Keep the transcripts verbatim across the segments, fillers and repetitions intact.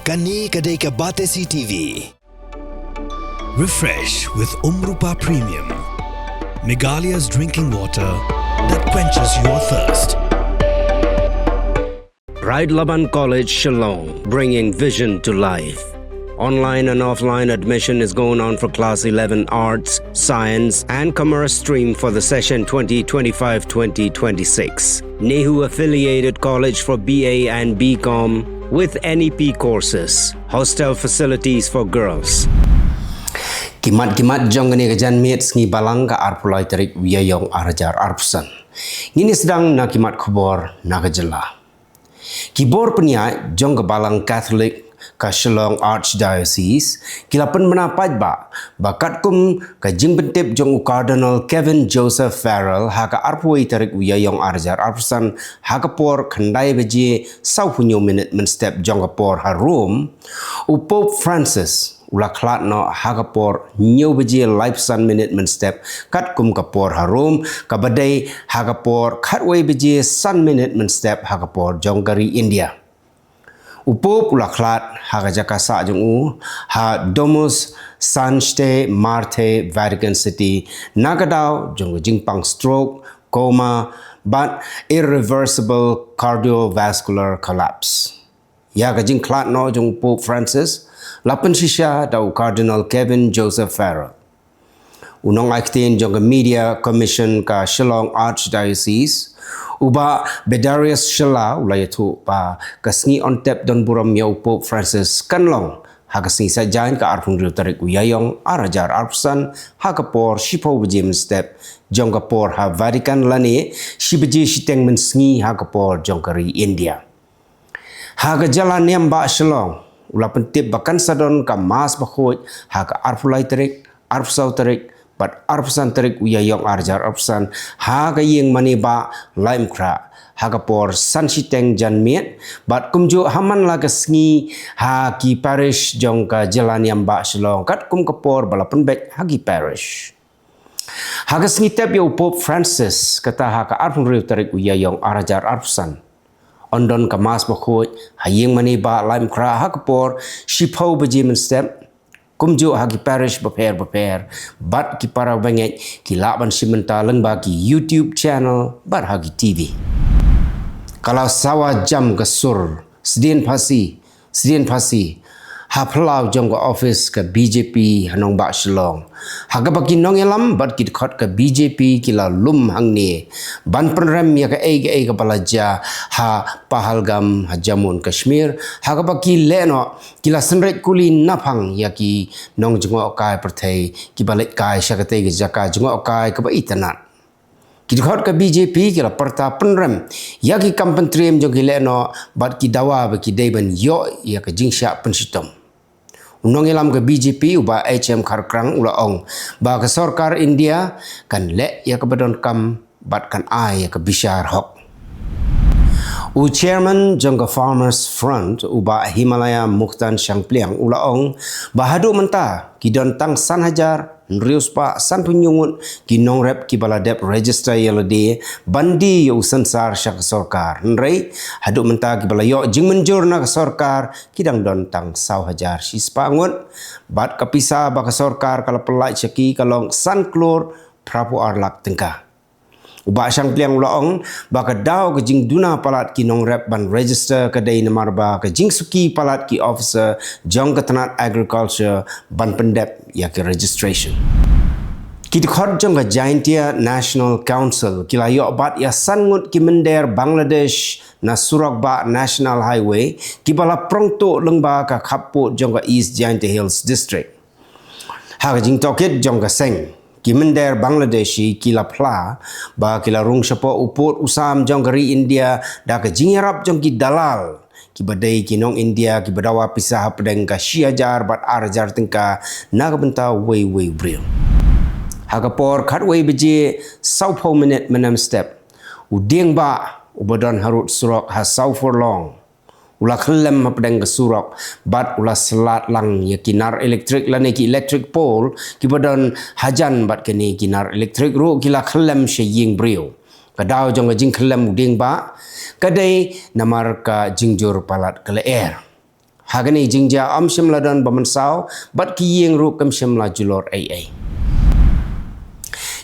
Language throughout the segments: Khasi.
Kane ka dei ka Batesi T V. Refresh with Umrupa Premium, Meghalaya's drinking water that quenches your thirst. Ride Laban College, Shillong, bringing vision to life. Online and offline admission is going on for Class eleven Arts, Science, and Commerce stream for the session twenty twenty-five twenty twenty-six. NEHU affiliated college for B A and B Com with N E P courses. Hostel facilities for girls. Ki mat ki mat jong kane ka janmiet sngi Balang ka arphew lai tarik u Ïaïong ar hajar arphew san. Ngin ïa sdang na ki mat khubor na ka jylla. Ki bor pynïaid jong ka Balang Catholic ka Shillong Archdiocese ki la pynbna paidbah ba katkum ka jingpyntip jong u Cardinal Kevin Joseph Farrell ha ka arphew wei tarik u Ïaïong ar hajar arphew san ha ka por khyndai baje sawphew hynñiew minit mynstep jong ka por ha Rome, u Pope Francis u la khlad noh ha ka por hynñiew baje laiphew san minit mynstep katkum ka por ha Rome, kaba dei ha ka por khatwei baje san minit mynstep ha ka por jong ka ri India. U Pope u la khlad ha ka jaka sah jong u ha Domus Sanctae Marthae, Vatican City, na ka daw jong ka jingpang stroke, coma, bad irreversible cardiovascular collapse. Ïa ka jingkhlad noh jong u Pope Francis la pynshisha da u Cardinal Kevin Joseph Farrell. U nongai ktien jong ka Media Commission ka Shillong Archdiocese, u Bah Bedarius Shylla, u la ïathuh ba ka sngi on tep don burom ïa u Pope Francis kan long ha ka sngi Saitjaiñ ka arphew hynriew tarik u Ïaïong ar hajar arphew san ha ka por shiphew baje mynstep jong ka por ha Vatican lane shi baje shiteng mynsngi ha ka por jong ka ri India. Ha ka jylla niam bah Shillong, u la pyntip ba kan sa don ka Mass Bakhuid ha ka arphew lai tarik, arphew saw tarik bad arphew san tarik u Ïaïong ar hajar arphew san ha ka ïing mane bah Laitumkhrah ha ka por san shiteng janmiet bad kumjuh ha man la ka sngi ha ki parish jong ka jylla niam bah Shillong katkum ka por ba la pynbeit ha ki parish. Ha ka sngi tep ïa u Pope Francis, kata ha ka arphew hynriew tarik u Ïaïong ar hajar arphew san, yn don ka Mass Bakhuid ha ïing mane bah Laitumkhrah ha ka por shiphew baje mynstep, kumjuh ha ki parish bapher bapher bad ki para bangeit ki lah ban shim bynta lyngba ki YouTube channel bad ha ki T V. Ka la sawa jam ka sur sdien phasi sdien phasi ha phyllaw jong ka office ka B J P ha nongbah Shillong, ha kaba ki nongïalam bad ki dkhot ka B J P ki la lum hangne ban pynrem ïa kaei kaei kaba la jia ha Pahalgam ha Jammu and Kashmir, ha kaba ki leh noh ki la synreit kuli naphang ïa ki nongjngohkai pyrthei kiba leit kai sha katei ka jaka jngohkai kaba itynnad. Ki dkhot ka B J P ki la pyrta pynrem ïa ki kam pyntriem jong ki lehnoh bad ki dawa ba ki dei ban ïoh ïa ka jingshah pynshitom. U nongïalam ka B J P u bah H M Kharkrang u la ong ba ka sorkar India kan leh ïa kaba donkam bad kan ai ïa ka bishar hok. U chairman jong ka Farmers Front u bah Himalaya Mukhtar Shangpliang u la ong ba haduh mynta ki don tang san hajar hynriew spah sanphew hynñiew ngut ki nongrep kiba la dep register ïa lade ban die ïa u sensar sha ka sorkar. Hynrei haduh mynta kiba la ïoh jingmynjur na ka sorkar ki dang don tang saw hajar shispah ngut bad ka pisa ba ka sorkar ka la pyllait sha ki ka long san klur phra phew ar lak tyngka. U bah Shangpliang u la ong ba ka daw ka jingduna palat ki nongrep ban register ka dei namar ba ka jingsuki palat ki officer jong ka tnat agriculture ban pyndep ïa ki registration. Ki dkhot jong ka Jaintia National Council ki la ïoh bat ïa san ngut ki mynder Bangladesh na surok bah National Highway kiba la prong tuh lyngba ka khappud jong ka East Jaintia Hills District. Ha ka jingtohkit jong ka seng, ki mynder Bangladeshi ki la phla ba ki la rung shapoh u pud u sam jong ka ri India da ka jingïarap jong ki dalal kiba dei ki nong India kiba dawa pisa hapdeng ka shi hajar bad ar hajar tyngka na ka bynta uwei uwei u briew. Ha ka por khatwei baje sawphew minit mynstep, u dieng bah uba don harud surok ha saw furlong u la khyllem hapdeng ka surok bad u la slat lang ïa ki nar elektrik lane ki electric pole kiba don hajan bad kane ki nar elektrik ruh ki la khyllem sha ïing briew. Ka daw jong ka jingkhyllem u dieng bah ka dei namar ka jingjur palat ka lyer. Ha kane ka jingjia ym shym la don ba mynsaw, bad ki ïing ruh kim shym la julor ei ei.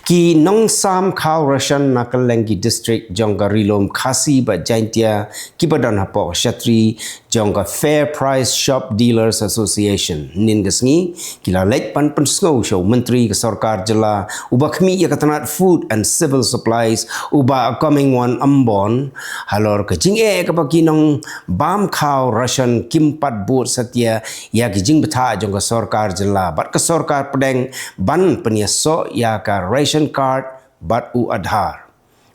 Ki nongsam khaw ration na kylleng ki district jong ka Ri-lum Khasi bad Jaintia kiba don hapoh ka shatri jong ka Fair Price Shop Dealers Association, hynnin ka sngi ki la leit ban pynsngew sha u Myntri ka Sorkar Jylla uba khmih ïa ka tnat Food and Civil Supplies, u Bah Comingone Ymbon, halor ka jingeh kaba ki nongbam khaw ration kim pat bud satia ïa ki jingbthah jong ka Sorkar Jylla bad ka Sorkar Pdeng ban pynïasoh ïa ka ration card bad u Aadhaar.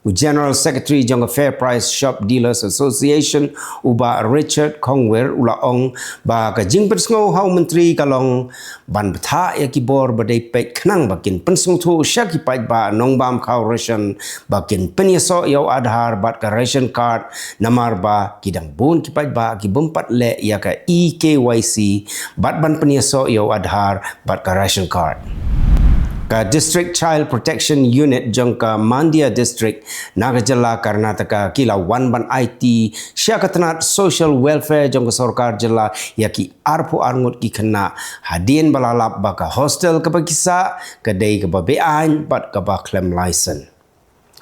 U General Secretary jong ka Fair Price Shop Dealers Association, u Bah Richard Khongwir, u la ong ba ka jingpynsngew ha u Myntri ka long ban bthah ïa ki bor ba dei peit khnang ba kin pynsngewthuh sha ki paidbah nongbam khaw ration ba kin pynïasoh ïa u Aadhaar bad ka ration card, namar ba ki dang bun ki paidbah ki bym pat leh ïa ka e-K Y C bad ban pynïasoh ïa u Aadhaar bad ka ration card. Ka District Child Protection Unit jong ka Mandya District na ka jylla Karnataka ki la wan ban aiti sha ka tnat Social Welfare jong ka Sorkar Jylla ïa ki arphew ar ngut ki khynnah, hadien ba la lap ba ka hostel kaba ki sah ka dei kaba be-aiñ bad kaba khlem license.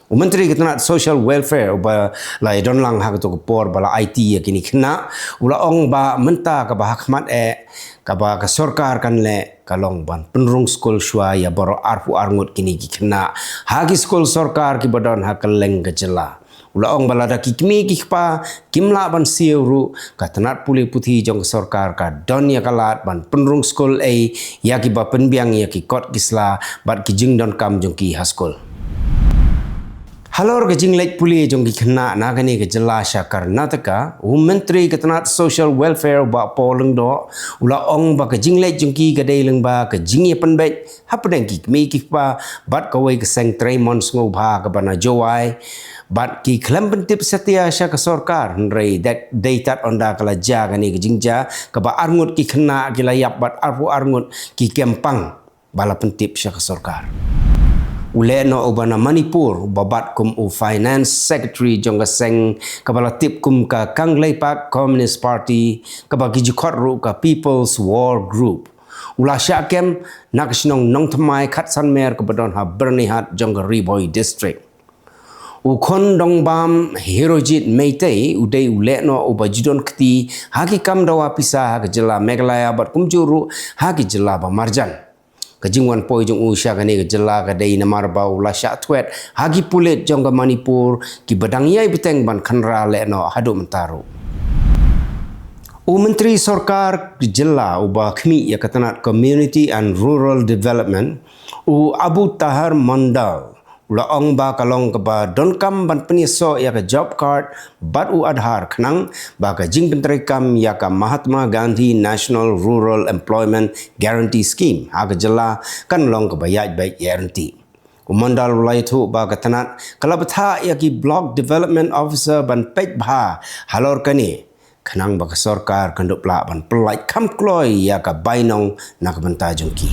U Myntri ka tnat Social Welfare uba la ïadon lang ha kato ka por ba la aiti ïa kine ki khynnah, u la ong ba mynta kaba ha khmat eh kaba ka sorkar kan leh ka long ban pynrung skul shuwa ïa baroh arphew ar ngut kine ki khynnah ha ki skul sorkar kiba don ha kylleng ka jylla. U la ong ba lada ki kmie ki kpa kim lah ban siew ruh, ka tnat pule puthi jong ka sorkar ka don ïa ka lad ban pynrung skul ei ïa kiba pynbiang ïa ki kot ki sla bad ki jingdonkam jong ki ha skul. Halor ka jingleit pule jong ki khynnah na kane ka jylla sha Karnataka, u Myntri ka tnat Social Welfare u Bah Paul Lyngdoh, u la ong ba ka jingleit jong ki ka dei lyngba ka jingïapynbeit hapdeng ki kmie ki kpa bad kawei ka seng trei mon sngewbha kaba na Jowai, bad ki khlem pyntip satia sha ka sorkar, hynrei dei, dei tad ynda ka la jia kane ka jingjia kaba ar ngut ki khynnah ki la ïap bad arphew ar ngut ki kem pang ba la pyntip sha ka sorkar. U lehnoh uba na Manipur uba bat kum u Finance Secretary jong ka seng kaba la tip kum ka Kangleipak Communist Party, kaba ki ju khot ruh ka People's War Group, u la shah kem na ka shnong Nongthymmai Khatsanmer kaba don ha Byrnihat jong ka Ri Bhoi District. U khun dongbam Hirojit Meitei u dei u lehnoh uba ju don kti ha ki kam dawa pisa ha ka jylla Meghalaya bad kumjuh ruh ha ki jylla ba marjan. Ka jingwan poi jong u sha kane ka jylla ka dei namar ba u la shah thwet ha ki pulit jong ka Manipur kiba dang ïai bteng ban khynra lehnoh haduh mynta ruh. U Myntri Sorkar Jylla uba khmih ïa ka tnat Community and Rural Development, u Abu Taher Mondal, u la ong ba ka long kaba donkam ban pynïasoh ïa ka job card bad u Aadhaar khnang ba ka jingpyntreikam ïa ka Mahatma Gandhi National Rural Employment Guarantee Scheme ha ka jylla kan long kaba ïaid beit ïaid ryntih. U Mondal u la ïathuh ba ka tnat ka la bthah ïa ki Block Development Officer ban peit bha halor kane, khnang ba ka sorkar kan dup lah ban pyllait kham kloi ïa ka bainong na ka bynta jong ki.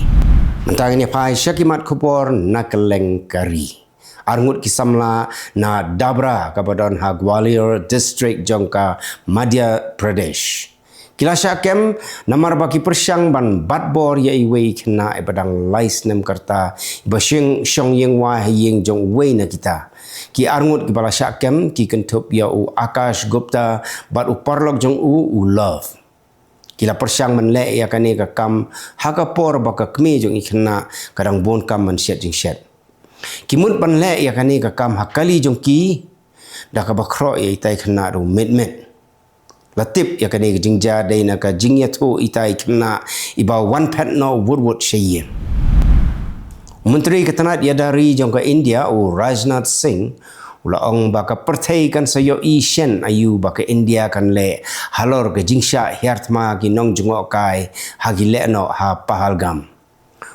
Mynta ngin ïa phai sha ki mat khubor na kylleng ka ri. Ar ngut ki samla na Dabra kaba don ha Gwalior District jong ka Madhya Pradesh, ki la shah kem namar ba ki pyrshang ban bat bor ïa iwei i khynnah iba dang lai snem ka rta, iba shong, shong ïing wai ha ïing jong uwei na kita. Ki ar ngut kiba la shah kem ki kynthup ïa u Akash Gupta bad u paralok jong u, u Love. Ki la pyrshang ban leh ïa kane ka kam ha ka por ba ka kmie jong i khynnah ka dang bun kam ban shet jingshet. Ki mut ban leh ïa kane ka kam ha kali jong ki da kaba khroh ïa itai i khynnah ruh mit mit. La tip ïa kane ka jingjia dei na ka jingïathuh itai i khynnah iba wan phet noh wut wut sha ïing. U Myntri ka tnat ïada ri jong ka India u Rajnath Singh u la ong ba ka pyrthei kan sa ïohi shen aïu ba ka India kan leh halor ka jingshah hiar thma ki nongjngohkai ha ki lehnoh ha Pahalgam.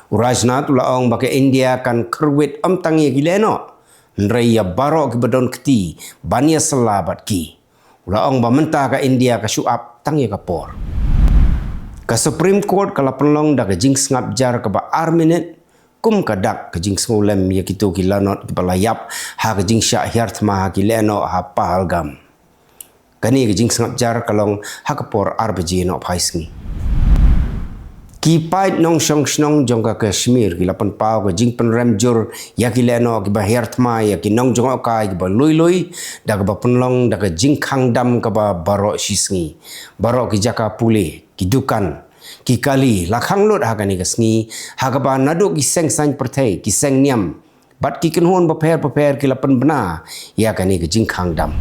U Rajnath u la ong ba ka India kan kyrwit ym tang ïa ki lehnoh, hynrei ïa baroh kiba don kti ban ïasylla bad ki. U la ong ba mynta ka India ka shu ap tang ïa ka por. Ka Supreme Court ka la pynlong da ka jingsngap jar kaba ar minit kum ka dak ka jingsngewlem ïa kito ki lanot kiba la ïap ha ka jingshah hiar thma ha ki lehnoh ha Pahalgam. Kane ka jingsngap jar ka long ha ka por ar baje noh phai sngi. Ki paid nongshong shnong jong ka Kashmir ki la pynpaw ka jingpynrem jur ïa ki lehnoh kiba hiar thma ïa ki nongjngohkai kiba lui lui, da kaba pynlong da ka jingkhang dam kaba baroh shi sngi. Baroh ki jaka pule, ki dukan, ki kali la khang lut ha kane ka sngi, ha kaba naduh ki seng saiñ pyrthei, ki seng niam bad ki kynhun bapher bapher ki la pynbna ïa kane ka jingkhang dam.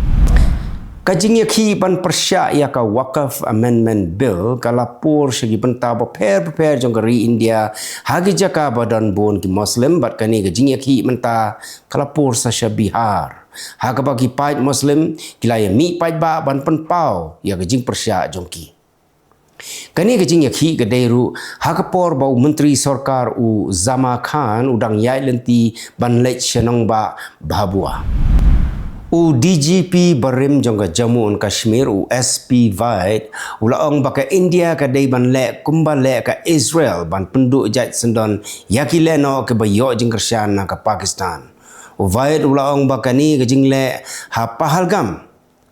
Ka jingïakhih ban pyrshah ïa ka Waqf Amendment Bill ka la pur sha ki bynta bapher bapher jong ka ri India, ha ki jaka ba don bun ki Muslim, bad kane ka jingïakhih mynta ka la pur sa sha Bihar, ha kaba ki paid Muslim ki la ïa mih paidbah ban pynpaw ïa ka jingpyrshah jong ki. Kane ka jingïakhih ka dei ruh ha ka por ba u Myntri Sorkar u Zama Khan u dang ïaid lynti ban leit sha nongbah Bhabua. U D G P barim jong ka Jammu and Kashmir, u S P Vaid, u la ong ba ka India ka dei ban leh kumba leh ka Israel ban pynduh jait syndon ïa ki lehnoh kiba ïoh jingkyrshan na ka Pakistan. U Vaid u la ong ba kane ka jingleh ha Pahalgam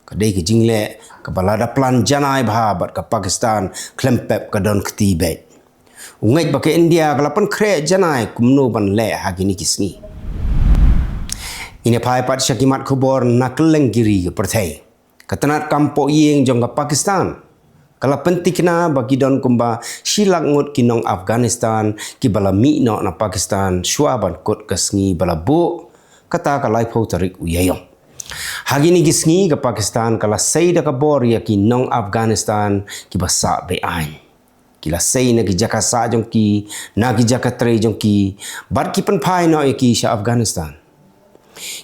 ka dei ka jingleh kaba la da plan janai bha bad ka Pakistan khlem pep ka don kti beit. U ngeit ba ka India ka la pynkhreh janai kumno ban leh ha kine ki sngi. Ngin ïa phai pat sha ki mat khubor na kylleng ki ri ka pyrthei. Ka tnat kam pohïing jong ka Pakistan ka la pyntikna ba ki don kumba shi lak ngut ki nong Afghanistan kiba la mih noh na Pakistan shuwa ban kut ka sngi ba la buh, kata ka laiphew tarik u Ïaïong. Ha kine ki sngi ka Pakistan ka la sei da ka bor ïa ki nong Afghanistan kiba sah be-aiñ. Ki la sei na ki jaka sah jong ki, na ki jaka trei jong ki, bad ki pynphai noh ïa ki sha Afghanistan.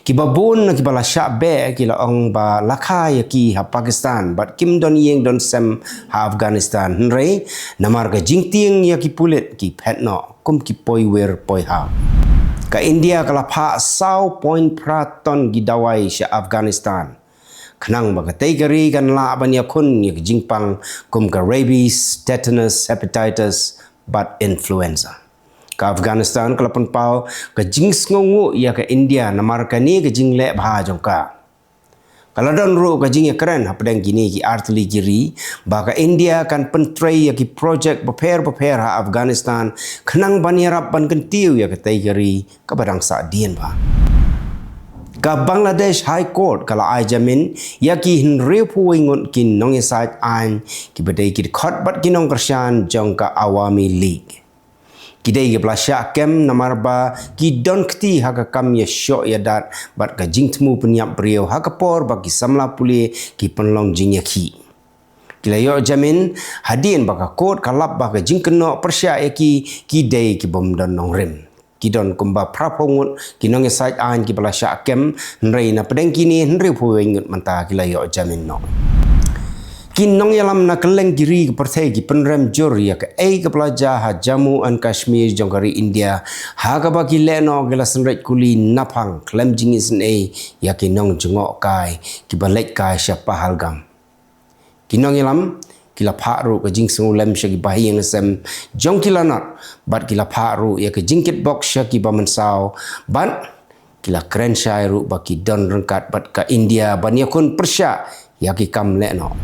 Kiba bun na kiba la shah beh ki la ong ba la kha ïa ki ha Pakistan bad kim don ïing don sem ha Afghanistan, hynrei namar ka jingtieng ïa ki pulit ki phet noh kum ki poiwir poihaw. Ka India ka la phah saw point phra ton ki dawai sha Afghanistan, khnang ba katei ka ri kan lah ban ïakhun ïa ka jingpang kum ka rabies, tetanus, hepatitis bad influenza. Ka Afghanistan ka la pynpaw ka jingsngewnguh ïa ka India namar kane ka jingleh bha jong ka. Ka la don ruh ka jingïakren hapdeng kine ki artylli ki ri ba ka India kan pyntrei ïa ki projek bapher bapher ha Afghanistan, khnang ban ïarap ban kyntiew ïa katei ka ri kaba dang sah dien bha. Ka Bangladesh High Court ka la ai jamin ïa ki hynriewphew wei ngut ki nongïasaid aiñ kiba dei ki dkhot bad ki nongkyrshan jong ka Awami League. Ki dei kiba la shah kem namar ba ki don kti ha ka kam ïashoh ïadat bad ka jingthmu pynïap briew ha ka por ba ki samla pule ki pynlong jingïakhih. Ki la ïoh jamin hadien ba ka court ka lap ba ka jingkynnoh pyrshah ïa ki, ki dei ki bym don nongrim. Ki don kumba phraphew ngut ki nongïasaid aiñ kiba la shah kem, hynrei na pdeng kine hynriewphew wei ngut mynta ki la ïoh jamin noh. Ki nongïalam na kylleng ki ri ka pyrthei ki pynrem jur ïa kaei kaba la jia ha Jammu and Kashmir jong ka ri India, ha kaba ki lehnoh ki la synreit kuli naphang khlem jingisynei ïa ki nongjngohkai kiba leit kai sha Pahalgam. Ki nongïalam ki la phah ruh ka jingsngewlem sha ki bahaïing hasem jong ki lanot, bad ki la phah ruh ïa ka jingkitbok sha kiba mynsaw, bad ki la kren shai ruh ba ki don ryngkat bad ka India ban ïakhun pyrshah ïa ki kam lehnoh.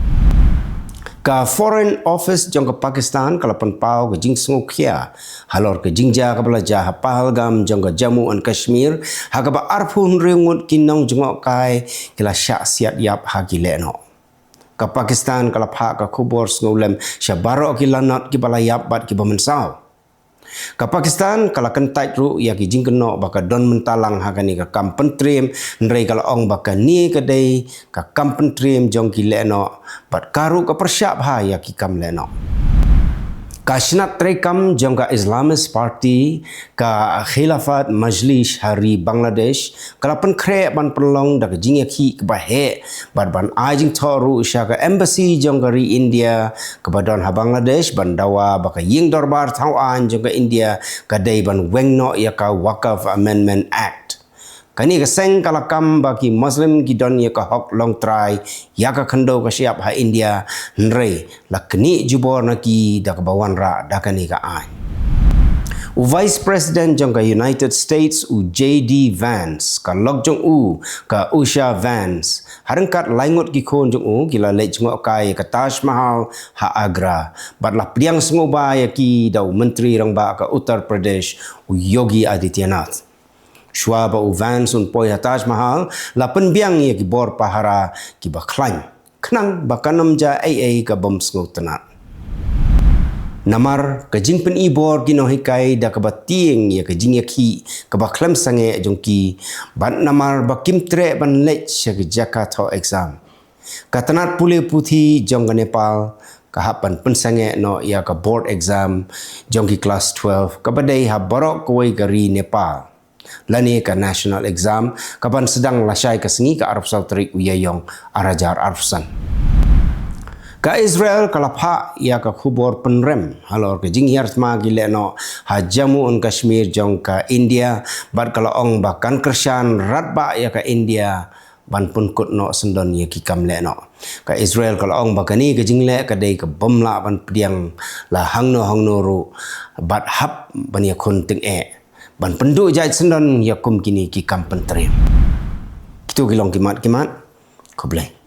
Ka Foreign Office jong ka Pakistan ka la pynpaw ka jingsngewkhia halor ka jingjia kaba la jia ha Pahalgam jong ka Jammu and Kashmir, ha kaba arphew hynriew ngut ki nongjngohkai ki la shah siat ïap ha ki lehnoh. Ka Pakistan ka la phah ka khubor sngewlem sha baroh ki lanot kiba la ïap bad kiba mynsaw. Ka Pakistan ka la kyntait ruh ïa ki jingkynnoh ba ka don mynta lang ha kane ka kam pyntriem, hynrei ka la ong ba kane ka dei ka kam pyntriem jong ki lehnoh, bad ka ruh ka pyrshah bha ïa ki kam lehnoh. Ka shnat treikam jong ka Islamist Party, ka Khilafat Majlis ha ri Bangladesh, ka la pynkhreh ban pynlong da ka jingïakhih kaba heh, bad ban ai jingthoh ruh sha ka embassy jong ka ri India kaba don ha Bangladesh ban dawa ba ka ïing dorbar thaw aiñ jong ka India ka dei ban weng noh ïa ka Waqf Amendment Act. Kane ka seng ka la kam ba ki Muslim ki don ïa ka hok long trai ïa ka khyndew ka shyiap ha India, hynrei la knieh jubor na ki da kaba wanrah da kane ka aiñ. U Vice President jong ka United States, u J D Vance, ka lok jong u, ka Usha Vance, ha ryngkat lai ngut ki khun jong u, ki la leit jngoh kai ïa ka Taj Mahal ha Agra, bad la pdiang sngewbha ïa ki da u Myntri Rangbah ka Uttar Pradesh, u Yogi Adityanath. Shuwa ba u Vance un poi ha Taj Mahal, la pynbiang ïa ki bor pahara kiba khlaiñ, khnang ba kan ym jia ei ei ka bym sngewtynnad. Namar ka jingpyni bor ki nonghikai da kaba tieng ïa ka jingïakhih kaba khlem sangeh jong ki, bad namar ba kim treh ban leit sha ka jaka thoh exam, ka tnat pule puthi jong ka Nepal ka hap ban pynsangeh noh ïa ka board exam jong ki klas twelve kaba dei ha baroh kawei ka ri Nepal, lane ka national exam kaban sdang lashai ka sngi, ka arphew saw tarik u Ïaïong arhajar arphew san. Ka Israel ka la phah ïa ka khubor pynrem halor ka jinghiar thma ki lehnoh ha Jammu and Kashmir jong ka India, bad ka la ong ba kan kyrshan radbah ïa ka India ban pynkut noh syndon ïa ki kam lehnoh. Ka Israel ka la ong ba kane ka jingleh ka dei ka bym lah ban pdiang la hangno hangno ruh, bad hap ban ïakhun tyngeh ban pynduh jait syndon ïa kum kine ki kam pyntriem. Kito ki long ki mat ki mat. Khublei.